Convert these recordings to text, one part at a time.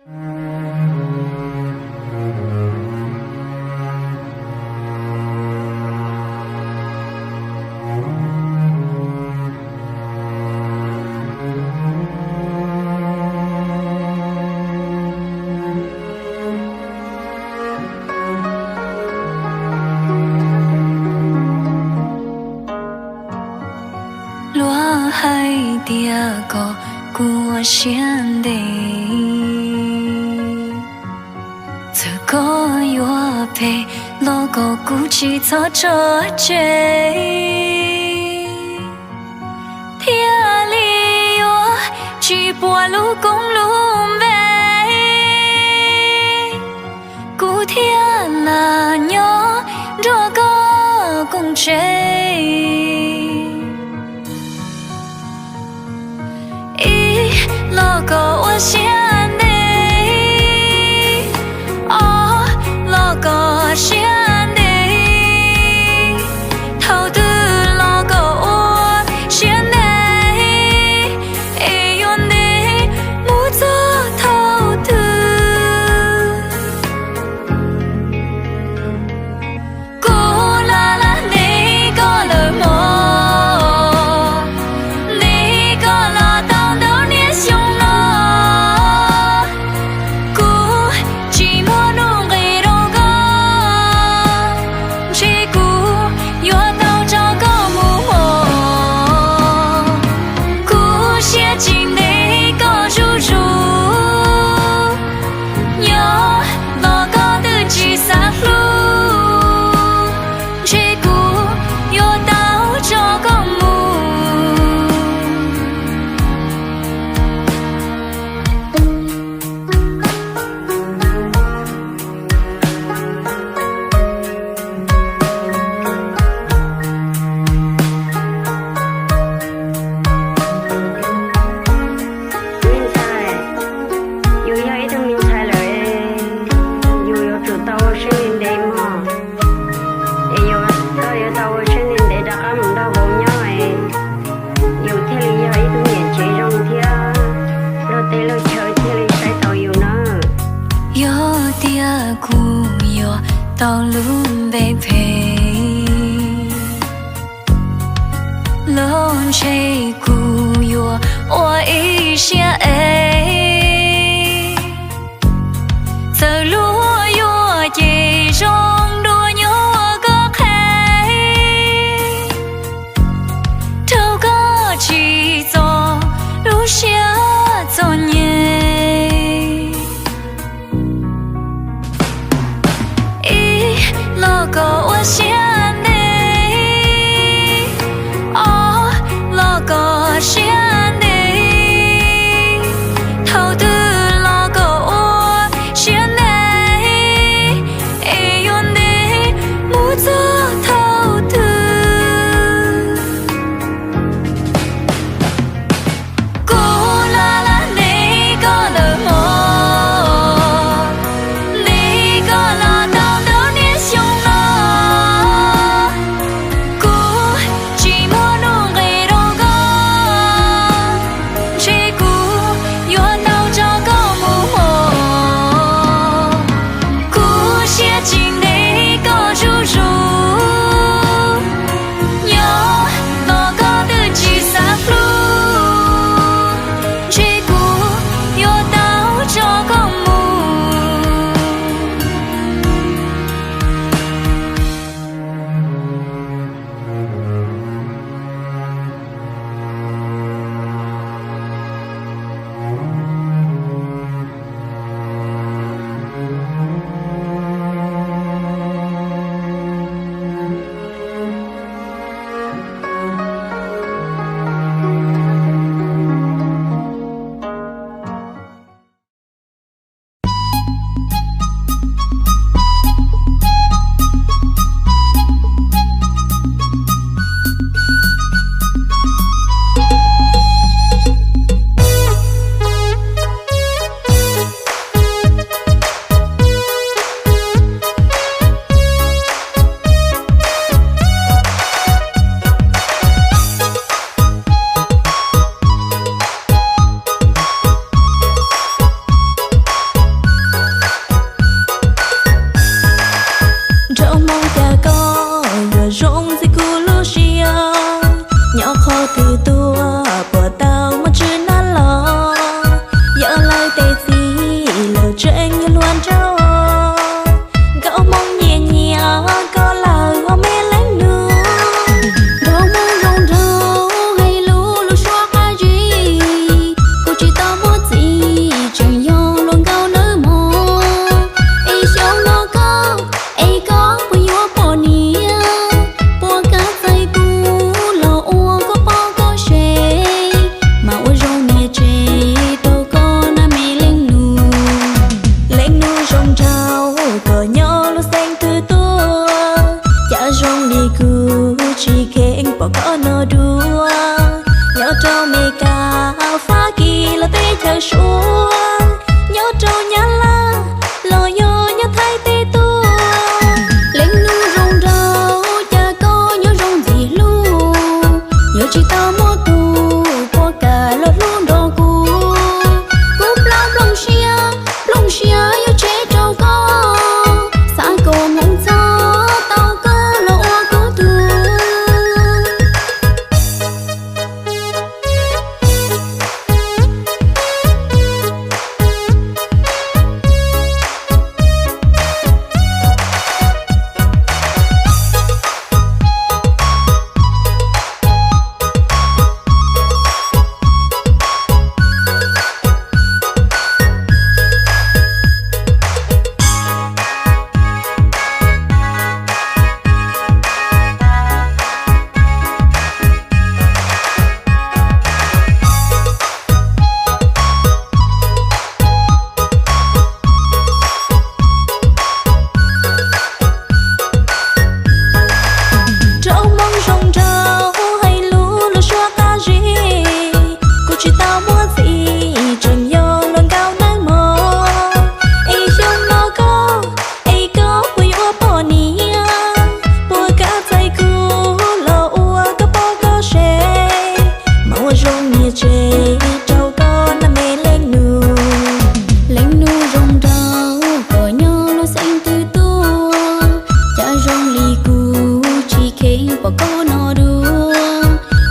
Luag hais tias koj kuj ua siab ntev, txawm koj yuav phem los koj kuj tsis txhob tso tseg, thiaj li yuav tsis puas lub koob lub npe. Kuv thiaj lam nyob nrog koj koom tsev. Ib, los koj ua siab ntev. Ob, los koj siab ntev. Thaum twg los koj ua siab ntev, es yuav ntev mus txog thaum twg? Kuv los lam ntes koj lawm mog, ntes koj los tau ntau niaj xyoo no. Kuv tsis muaj nuj nqis rau koj, ntshe kuv yuav tau tso koj mus mog. Kuv siab tsis ntev koj zuj zus, nyob los koj twb tsis xav hlub, ntshe kuv yuav tau tso koj mus. Me ntxhais, yus yog ib tug me ntxhais lawm, yus yuav tsum tau ua siab ntev ntev mog. Es yus, koj yuav tau ua siab ntev ntev rov qab mus nrog vauv nyob, yus thiaj li yog ib tug niam tsev zoo thiab luag teb luag chaw thiaj li saib taus yus nawb. Yog tias kuv yuav tau lub npe phem, los ntshe kuv yuav ua ib siab ev. Txawm luag yuam ces zoo dua nyuag koj qhev, rau koj tsis txo lub siab txom nyem. Ib, los koj ua siab ntev. Ob, los koj siab ntev. Thaum twg los koj ua siab ntev, es yuav ntev mus txog thaum twg? Kuv los lam ntes Suav, nyob rau Nyab Laj los yog nyob Thaib teb tuaj. Leej nus zoo nraug, cas koj nyob zoo ntxim hlub, yuav tsis tau muaj tus puas kam los hlub nrog kuv. Kuv plooj plooj siab, plooj siab yuav tseg rau koj, xav kom hmoov txog tau koj los ua kuv tug. Rau Hmoob zoo nraug hais lus luag suab qab zib, kuv tsis tau muaj txiv tseem yog luag nkauj neej mog. Es xyoo no koj, es koj puas yuav poj niam, puas kam txais kuv los ua koj pog koj sev, mas ua zoo nias tseg rau koj na me leej nus. Leej nus zoo nraug kom nyob luag xeev twg tuaj, cas zoo li kuv tsis kheev pom koj no dua.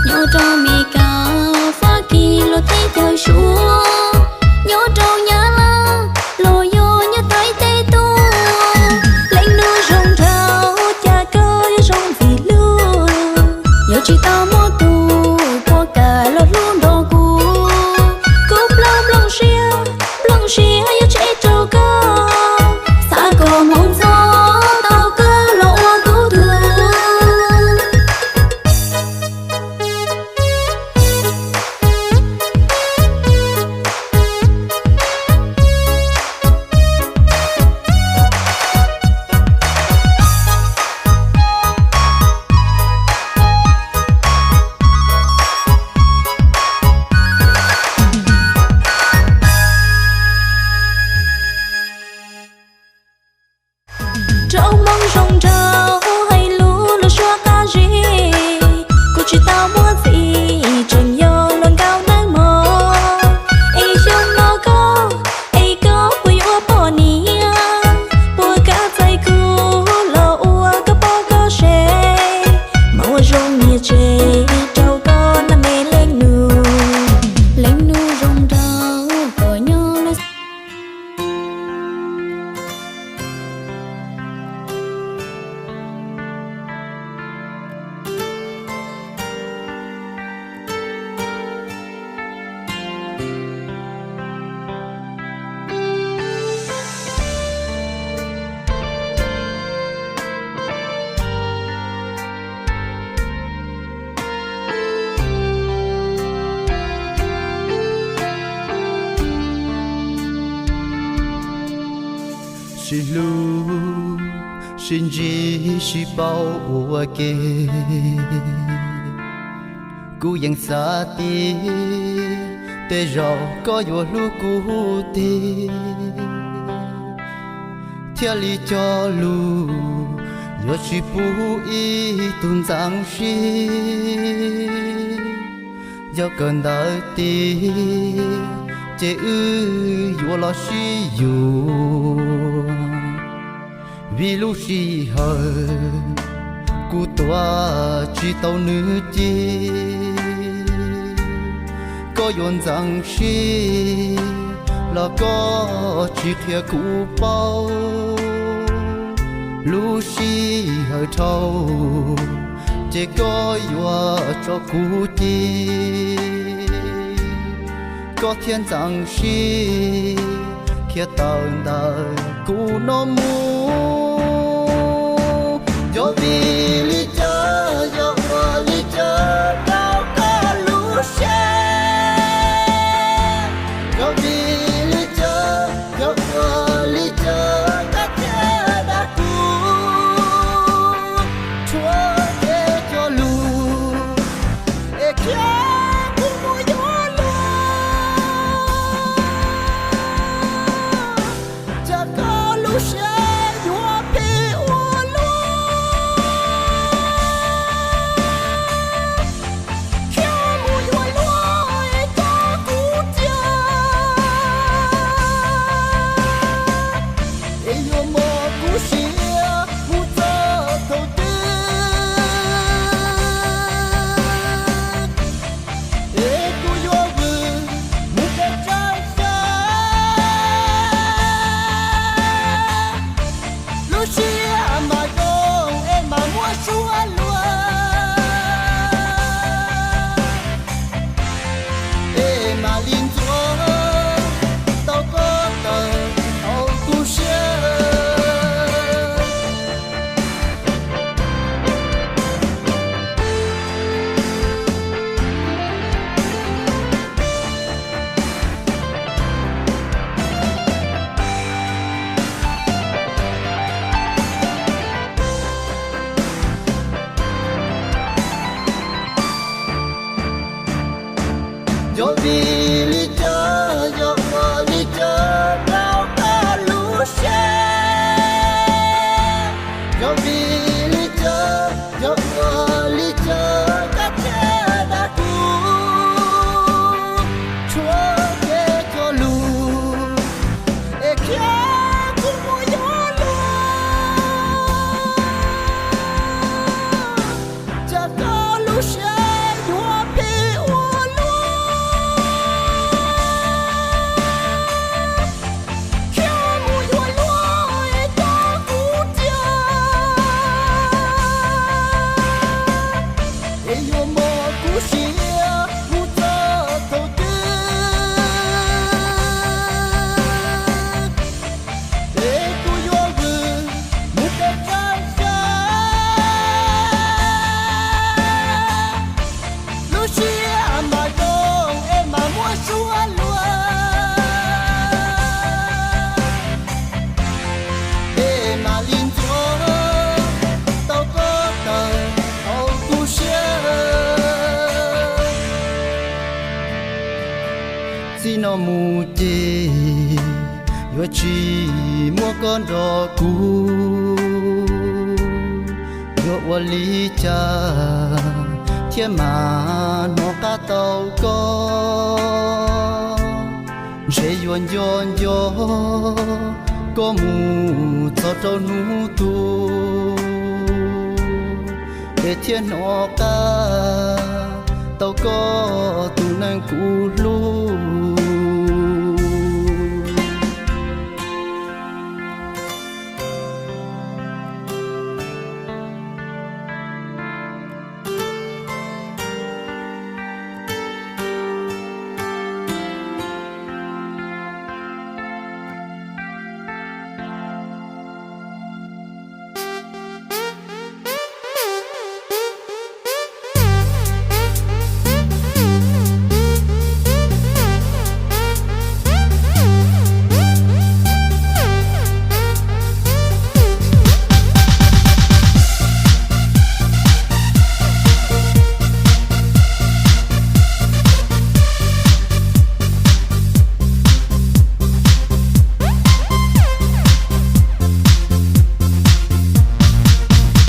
Nyob rau Mes Kas, Fab Kis los teb chaws Suav, nyob rau Nyab Laj los yog nyob Thaib teb tuaj. Leej nus zoo nraug, cas koj yuav zoo ntxim hlub, yuav tsis tau muaj tus puas kam los hlub nrog kuv. Kuv plooj plooj siab, plooj siab yuav tseg rau koj, xav kom hmoov txog tau koj los ua kuv tug. Rau Hmoob zoo nraug hais lus luag suab qab zib, kuv tsis tau muaj txiv tseem yog luag nkauj neej mog. Es xyoo no koj, es koj puas yuav poj niam, puas kam txais kuv los ua koj pog koj sev, mas ua zoo nias tseg rau koj na me leej nus. Leej nus zoo nraug kom nyob luag sib hlub, sib ntsib, sib paub ua ke. Kuv yeej xav tias tej zaum koj yuav hlub kuv tiag, thiaj li cog lus yuav tsis pub ib tug ntxeev siab. Yog kawm ntawv tiag ces wb yuav los sib yuav, vim lub sij hawm kuv tuav tsis tau nws ci. Koj yuav ntxeev siab los koj tsis qhia kuv paub, lub sij hawm dhau ces koj yuav tso kuv ci, koj thiaj ntxeev siab khiav tawm ntawm kuv no mus. Yog vim li cas, yog ua li cas rau koj lub siab? Yog vim li cas, yog ua li cas koj thiaj dag kuv? Tshuav kev cog lus es khiav kuv mus yuav luag. Hnub no mus ces yuav tsis muaj koj nrog kuv, yuav ua li cas thiaj mam hnov qab tau koj. Ntshe yuav nco nco koj mus txog rau hnub tuag, es thiaj hnov qab tau koj tus neeg kuv hlub.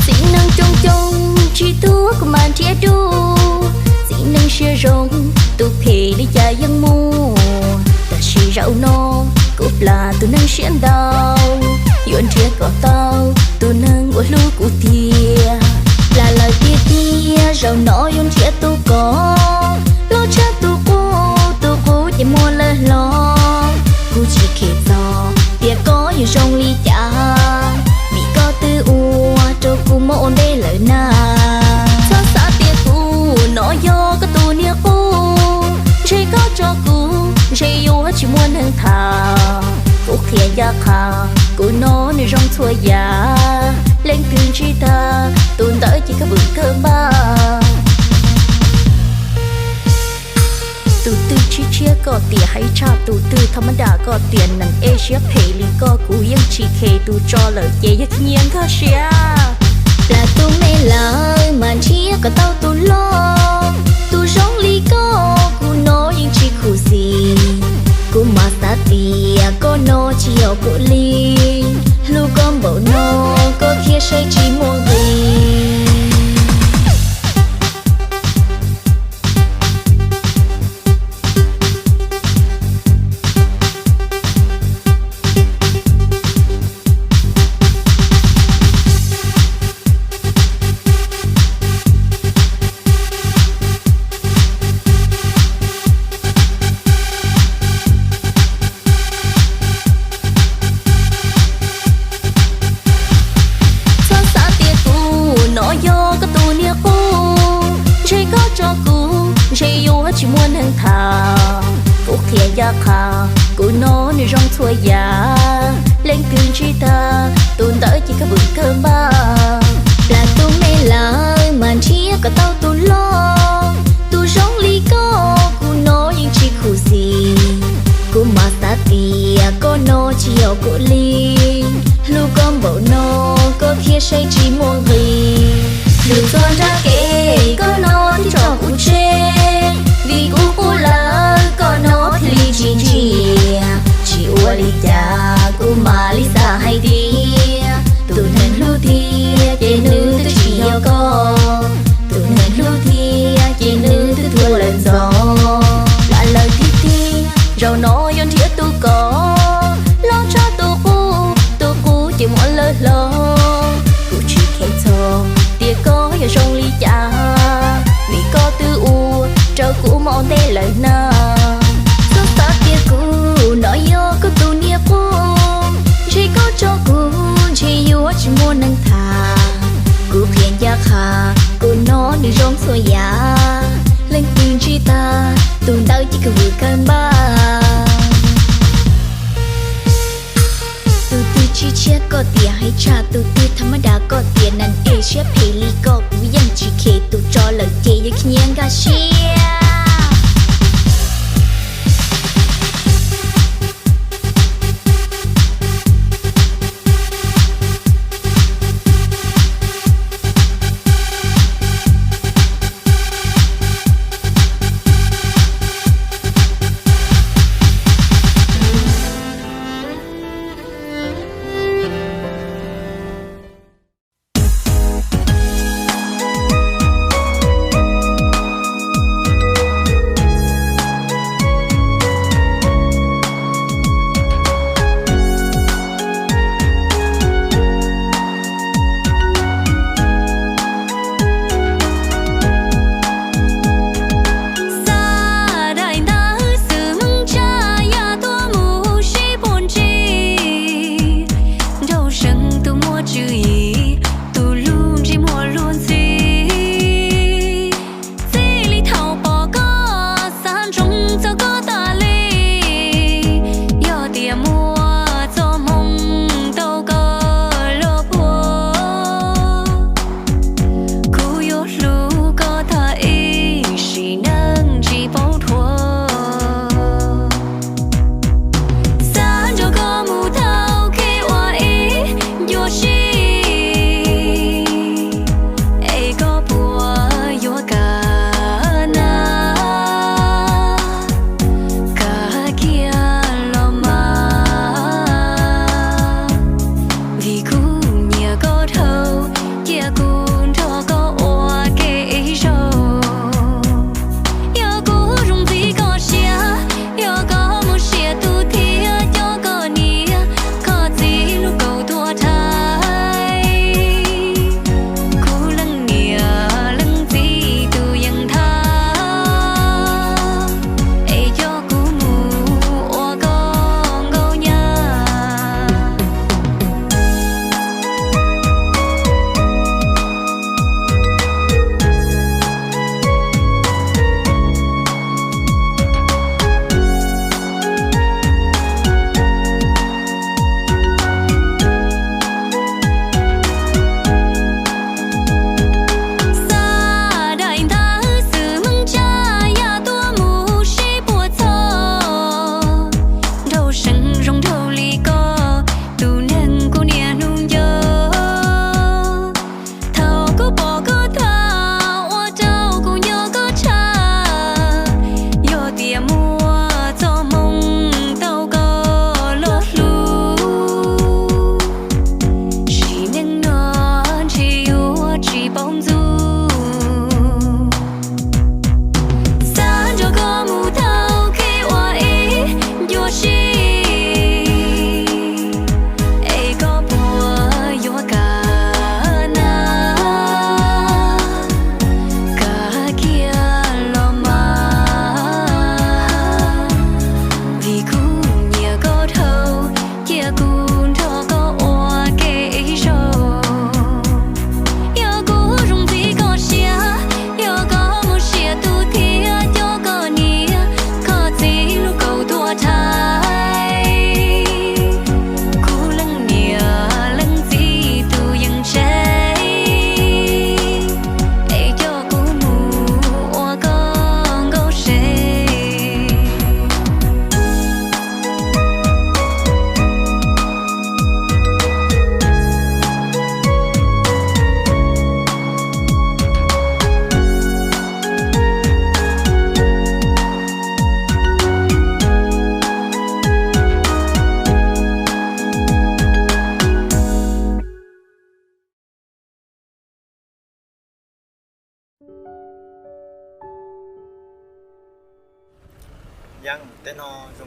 Txiv neej coob coob tsis tuag kuv mas nrhiav dua, txiv neej siab zoo tus phem li cas yeej muaj. Tab sis zaum no kuv plam tus neeg siab ntau, yuav nrhiav kom tau tus neeg uas hlub kuv tiag. Plam lawm tiag tiag zaum no yuav nrhiav tus koj, los tshaj tus qub, tus qub ces muaj lawm hlo. Kuv tsis kheev txog tias koj yuav zoo li cas, vim koj twb ua rau kuv mob ua ntej lawm na. Txhob xav tias kuv no yog koj tus niag qub, ntshe koj tso kuv, ntshe yuav tsis muaj neeg tham. Kuv qhia ncaj qha, kuv no nws zoo txhua yam, leej twg ntsib tag tus ntawd ces kawg vwm kawg npaj. Tus twg tshiab tshiab koj tias heev tshaj, tus twg tha mab dam koj tias neeg ej siab phem li koj, kuv yeej tsis kheev tus tso lawm ces yog khib nyiab nkag siab. Plam tus me lawm mas nrhiav kom tau tus loj, tus zoo li koj kuv no yeej tsis khuv xim. Kuv mas xav tias koj no tsis yog kuv li, hlub koj npaum no koj thiaj saib tsis muaj nqis. Txhob xav tias kuv no yog koj tus niag qub, ntshe koj tso kuv, ntshe yuav tsis muaj neeg tham. Kuv qhia ncaj qha, kuv no nws zoo txhua yam, leej twg ntsib tag tus ntawd ces kawg vwm kawg npaj. Plam tus me lawm mas nrhiav kom tau tus loj, tus zoo li koj kuv no yeej tsis khuv xim. Kuv mas xav tias koj no tsis yog kuv li, hlub koj npaum no koj thiaj saib tsis muaj nqis. Lwm txoj nrab kev koj no twb tso kuv tseg, vim kuv qub lawm koj no thiaj li tsis ntsia. Tsis ua li cas kuv mam li xav hais tias, tus neeg hlub tiag ces nws twb tsis yog koj, tus neeg hlub tiag ces nws twb tuag lawm ntxov. Plam lawm tiag tiag zaum no yuav nrhiav tus koj, los tshaj tus qub, tus qub ces muaj lawm hlo. Kuv tsis kheev txog tias koj yuav zoo li cas, vim koj twb ua rau kuv mob ua ntej lawm na. Txhob xav tias kuv no yog koj tus niag qub, ntshe koj tso kuv, ntshe yuav tsis muaj neeg tham. Kuv qhia ncaj qha, kuv no nws zoo txhua yam, leej twg ntsib tag tus ntawd ces kawg vwm kawg npaj. Tus twg tshiab tshiab koj tias heev tshaj, tus twg tha mab dam koj tias neeg ej siab phem li koj, kuv yeej tsis kheev tus tso lawm ces yog khib nyiab nkag siab.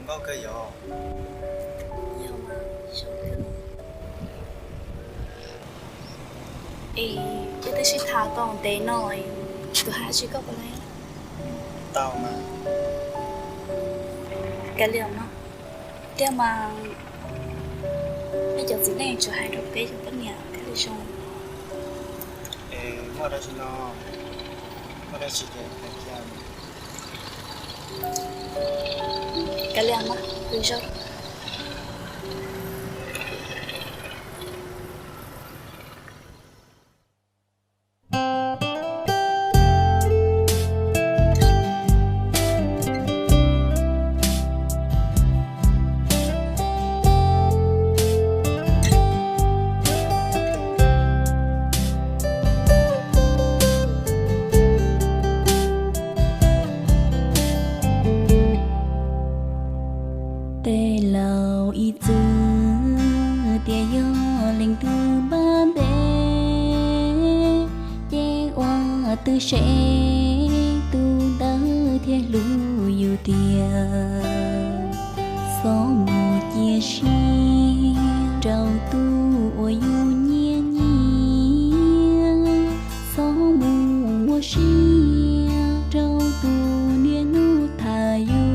Paub kawg yog. Es wb twb sib tham tau ntev no, kuv hais dab tsi koj puas tau? Kav liam mas, tiag mas nej cov txiv neej tsuas hais rau peb cov poj niam thiaj li zoo. Muaj dab tsi no, muaj dab tsi ces hais kiag. Kav liam mas, pw zoo. Tej laus ib txwm tias yog leej twg npaj ntev, ces ua twb se tus ntawd thiaj hlub yus tiag. Txhob mus cia siab rau tus uas yus nyiam nyiam, txhob mus muaj sia rau tus niaj hnub tham yus.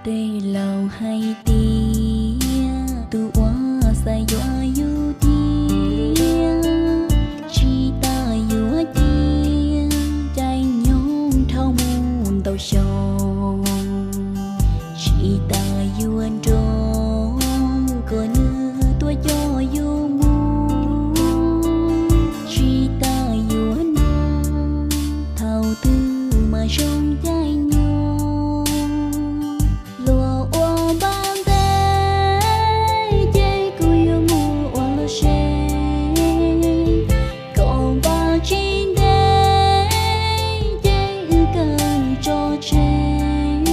Tej laus hais tias tus uas xav yuav yus tiag, tsis tas yuav cia caij nyoog dhau mus ntau xyoo, tsis tas yuav nrog kom nws tuaj coj yus mus, tsis tas yuav nug thaum twg mas zoo caij nyoog. Luag ua npaj ntev ces kuv yuav mus ua luag se, kom npaj tsis ntev ces wb kawg tso tseg.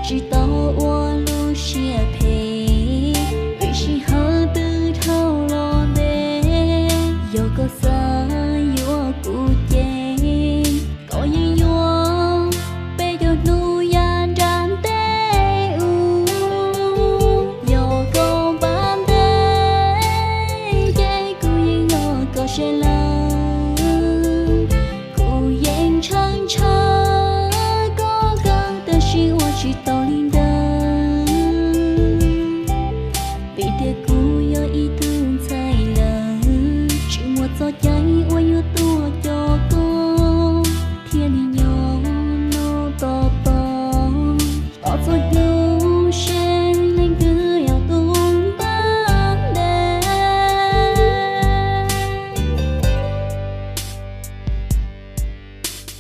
Tsis tau ua lub siab phem, vim sij hawm twb dhau los ntev. Yog koj xav yuav kuv ces koj yeej yuav peb caug hnub yav nram ntej ub. Yog koj npaj ntev ces kuv yeej yog koj sawv lawm. Kuv yeej ntshaw ntshaw koj kawg, tab sis ua tsis tau li ntawd. Vim tias kuv yog ib tug ntxhais lawm, tsis muaj txoj cai uas yuav tuaj coj koj, thiaj li nyob no tos tos, tos txog hnub seb leej twg yog tus npaj ntev.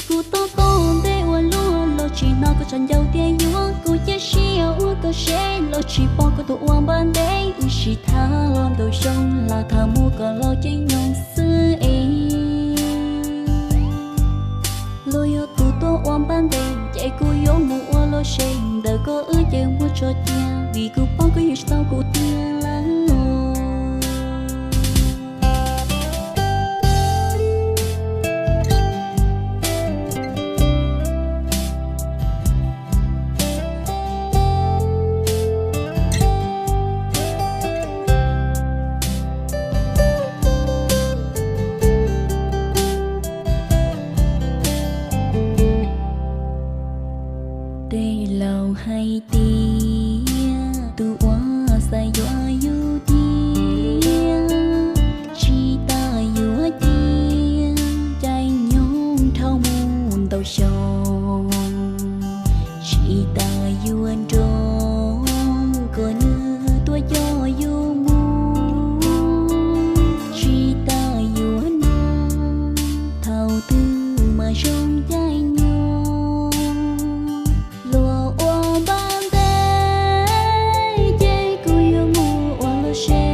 Kuv tob tob ntev ua luaj los tsis hnov koj tsho ncauj tias yuav, kuv cia siab ua koj seb los tsis pom koj tus uas npaj ntev. Wb sib tham los ntau xyoo, lam tham muaj koj los caij nyoog xwb es. Luag yog tus tuaj ua npaj ntev, ces kuv yuav mus ua luag se. Ntawm koj wb ces muaj tso cia, vim kuv paub koj yeej tsis tau kuv tiag lawm. Tej laus hais tias tus uas xav yuav yus tiag, tsis tas yuav cia caij nyoog dhau mus ntau xyoo, tsis tas yuav nrog kom nws tuaj coj yus mus, tsis tas yuav nug thaum twg mas zoo caij nyoog. Luag ua npaj ntev ces kuv yuav mus ua luag se,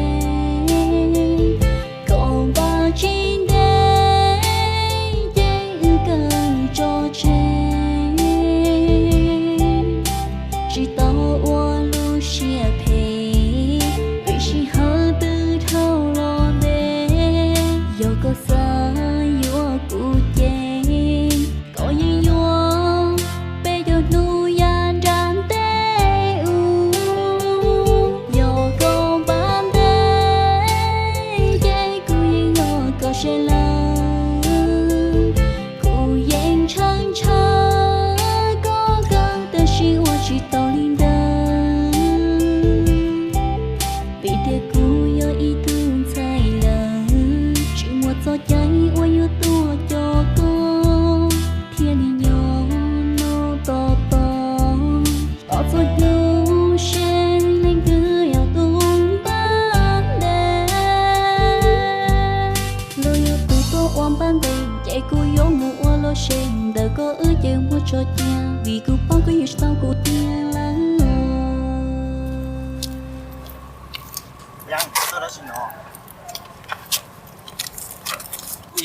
kom npaj tsis ntev ces wb kawg tso tseg. Tsis tau ua lub siab phem, vim sij hawm twb dhau los ntev. Yog koj xav yuav kuv Kuv yuav mus ua lub tsev ntawm koj wb ces muab tso cia, vim kuv paub koj yuav tsis tau kuv tiag lawm.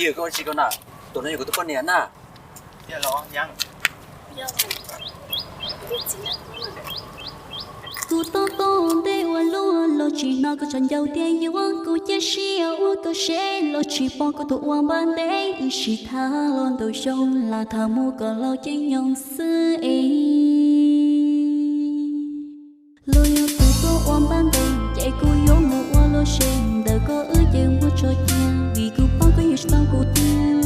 Yog koj ua tsi ko na? Tus no yog kuv tus poj niam na. Kuv tob tob ntej ua luaj los tsis hnov koj tsam ncauj tias yuav kuv cia siab ua koj seb los tsis pom koj tus ua npab ntej ib sim tham los ntau xyoo lam tham mus kom laus ces nyob xwb es. Los yog tus tuaj ua npab ntej ces kuv yuav mus ua lub tsev ntawm koj wb ces muab tso cia, vim kuv paub koj yuav tsis tau kuv tiag.